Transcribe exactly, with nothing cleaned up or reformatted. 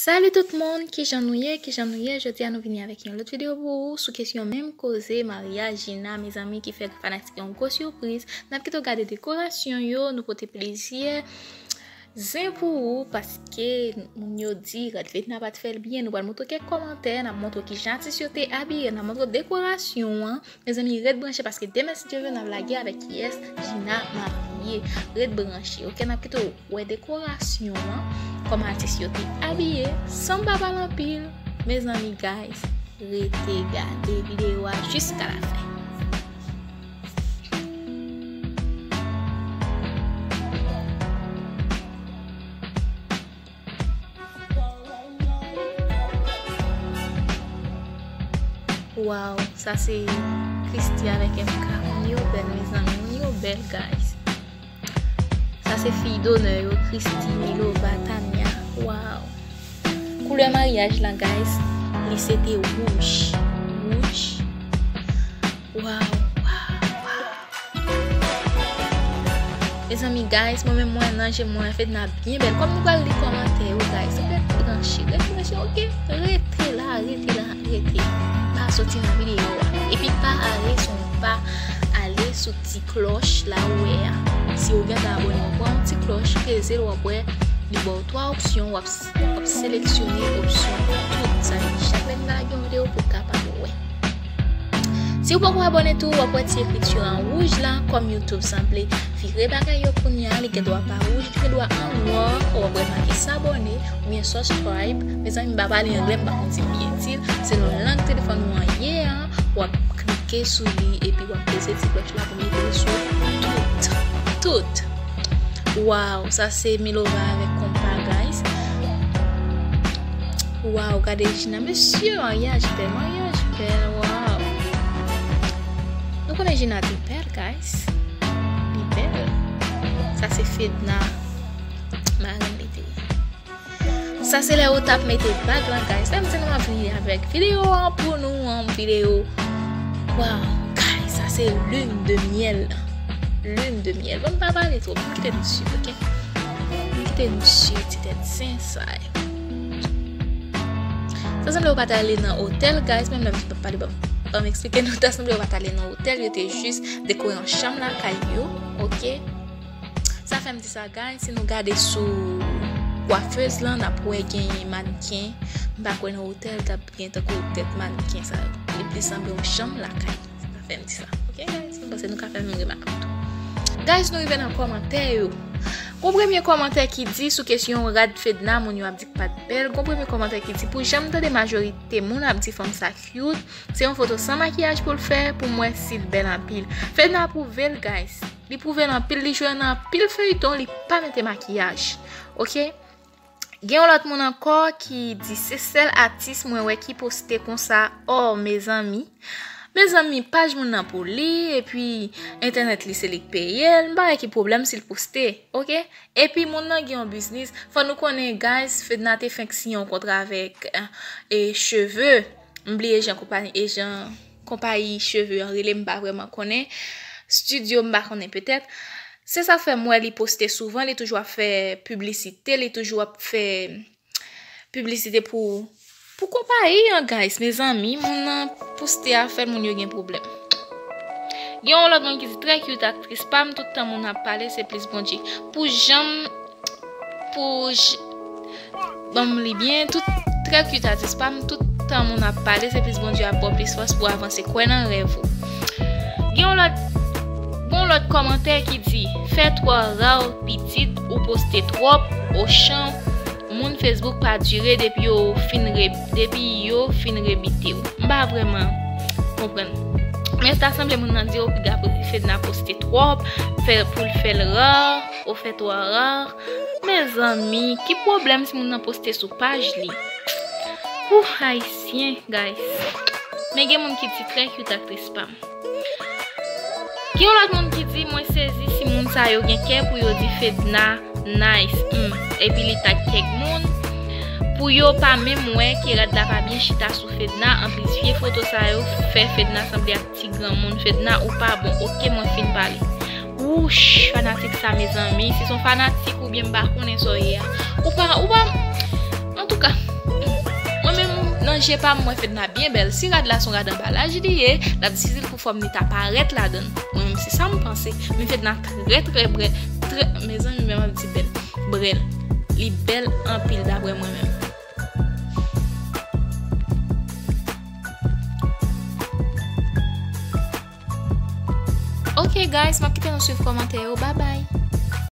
Salut tout moun, kijan nou ye? Kijan nou ye? Jodi a nou vini avèk yon lòt videyo pou ou sou kesyon menm koze maryaj Gina, mezanmi, ki fè fanatik yo yon gwo sipriz. N ap kite w gade dekorasyon yo, nou pote plizyè zen pou ou, paske moun yo di rad Fedna pa t fè l byen. Nou pral montre w kèk kòmantè, n ap montre w kijan atis yo te abiye, n ap montre w dekorasyon an. Mezanmi, ret branche paske demen, si Dye vle, n ap lage avèk kiyès? Gina marye. Ret branche, oke? N ap kite w wè dekorasyon an, kòman atis yo te abiye, san m pa pale anpil. Mezanmi, guys, rete gade videyo a jiska lafen. Waw, sa se Christie avèk M K. Moun yo bèl, mezanmi. Moun yo bèl, guys. Sa se fi donè yo, Christie, Milova, Tania. Waw. Koulè maryaj la, guys, li se te wouj. Wouj. Waw, waw, waw. Mezanmi, guys, mwen menm mwen nan je mwen, Fedna byen bèl. Kòm nou pral li kòmantè yo, guys, ret branche, ret branche, oke? Rete la, rete la, rete. Pa soti nan videyo a. Epi pa ale san w pa ale sou ti klòch la ou wè a. Si w gentan abòne, w pran yon ti klòch, peze l, w ap wè li ba w twa opsyon, w ap, w ap seleksyone opsyon tout. Sa vle di chak lè m lage yon videyo pou w kapab wè. Si w poko abòne tou, w ap wè ti ekriti an wouj la, kòm YouTube sanble vire bagay yo kounye a, li gen dwa pa wouj, li gen dwa an nwa, w ap wè make s'abonner oubyen subscribe. Mezanmi, m pa pale anglè, m pa konn si m byen di l. Selon lang telefòn ou an ye a, w ap klike sou li epi w ap peze ti klòch la pou mete l sou tout. Tout. Waw, sa se Milova avèk Konpa, guys. Waw, gade Gina. Mesye, maryaj bèl, maryaj bèl, waw. Nou konnen Gina te bèl, guys. Li bèl. Sa se Fedna, marenn li te ye. Sa se lè yo t ap mete bag lan, guys. Lè m di nou m ap vini avèk videyo an pou nou, an videyo. Waw, guys, sa se lune de miel. Lune de miel. Bon, m pa pale twòp. M kite nou swiv, oke? M kite nou swiv ti tèt zen sa yo. Sa sanble yo pa t ale nan otèl, guys. Menm lè m di pa pale, ban m, ban m eksplike nou. Ta sanble yo pa t ale nan otèl. Yo te jis dekore yon chanm lakay yo, oke? Sa fè m di sa, guys, si nou gade sou kwafez lan, n ap wè genyen mannken. M pa kwè nan otèl t ap gen tankou tèt mannken sa yo. Li plis sanble yon chanm lakay. Sa fè m di sa. Oke, guys? M panse nou ka fè menm remak lan tou. Guys, nou rive nan kòmantè yo. Gon premye kòmantè ki di sou kesyon rad Fedna, moun yo ap di k pa t bèl. Gon premye kòmantè ki di, pou jan m tande majorite moun ap di fanm sa cute, se yon foto san makiyaj pou l fè pou m wè si l bèl anpil. Fedna pwouve l, guys. Li pwouve l anpil, li jwe nan anpil feyton, li pa mete makiyaj. Oke? Gen yon lòt moun ankò ki di se sèl atis mwen wè ki poste konsa. Oh, mezanmi. Mezanmi, paj moun nan pou li, epi entènèt li se li k peye l. M pa wè ki pwoblèm si l poste, oke? Epi moun nan gen yon biznis. Fò nou konnen, guys, Fedna te fenk siyen yon kontra avèk, eh, e cheve. M bliye jan konpayi, e jan konpayi cheve an rele, m pa vrèman konnen. Stidyo, m pa konnen, petèt. Se sa k fè m wè li poste souvan, li toujou ap fè piblisite, li toujou ap fè piblisite pou, pou konpayi an, guys. Mezanmi, moun nan poste afè l, moun yo gen pwoblèm. Gen yon lòt moun ki di, trè cute aktris pa m, tout tan moun ap pale, se plis Bondye. Pou jan m, pou j-, Ban m li byen, tout, trè cute atis pa m, tout tan moun ap pale, se plis Bondye ap ba w plis fòs pou w avanse, kwè nan rèv ou. Gen yon lòt, gen yon lòt kòmantè ki di, fè twò ra w pitit, ou poste twòp, ochan, moun Facebook pa dire depi yo fin re-, depi yo fin rebite w. M pa vrèman konprann. Men ta sanble moun nan di, o piga Fedna poste twòp, fè, pou l fè l ra, ou fè twò ra. Mezanmi, ki pwoblèm si moun nan poste sou paj li? Ouh, ayisyen, guys. Men gen moun ki di trè cute aktris pa m. Gen yon lòt moun ki di, mwen sezi si moun sa yo gen kè pou yo di Fedna nice, hmm, epi li tag kèk moun. Pou yo pa menm wè ke rad la pa byen chita sou Fedna, anplis vye foto sa yo fè Fedna sanble ak ti granmoun. Fedna, ou pa bon, oke, mwen fin pale. Wouch, fanatik sa, mezanmi, si se yon fanatik oubyen m pa konnen sa w ye a. Ou pa, ou pa, antouka, Chèz pa m, mwen Fedna byen bèl. Si rad la se yon rad anbalaj li ye, l ap difisil pou fòm li ta parèt ladan l. Mwen menm se sa m panse. Men Fedna trè trè bèl. Trè, mezanmi, men m ap di bèl. Bèl. Li bèl anpil daprè mwen menm. Ok guys, m ap kite nou swiv kòmantè yo. Bye bye.